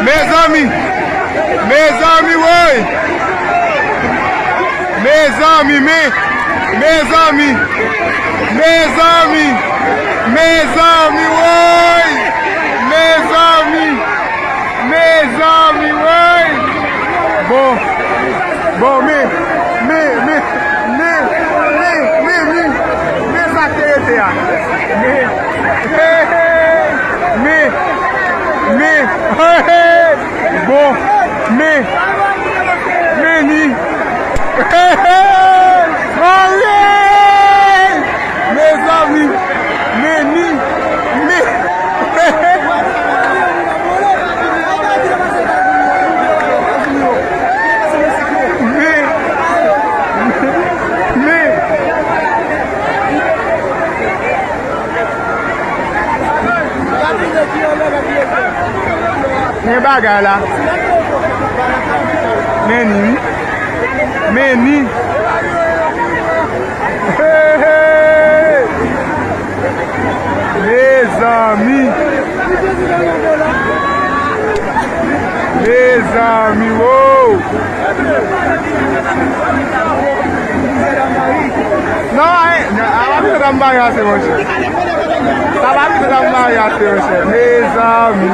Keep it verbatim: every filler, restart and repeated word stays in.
Mezanmi! Mezanmi, woy! Mezanmi, men! Mezanmi! Mezanmi! Mezanmi, woy! Mezanmi! Mezanmi, woy! Bon, bon, men, men, men, men, men, men, men, men sa k te rete a. Men, hey, hey, men, men, hey, hey, bon, men, men ni. Hey, hey, anyen! Mezanmi, men ni, men, men, men, men bagay la. Men ni, wi. Men ni. Hey, hey. Mezanmi. Mezanmi, wo. Non, eh, non, a pa pito tanbari ase, monchè. Sa pa pito tanbari ase, monchè. Mezanmi.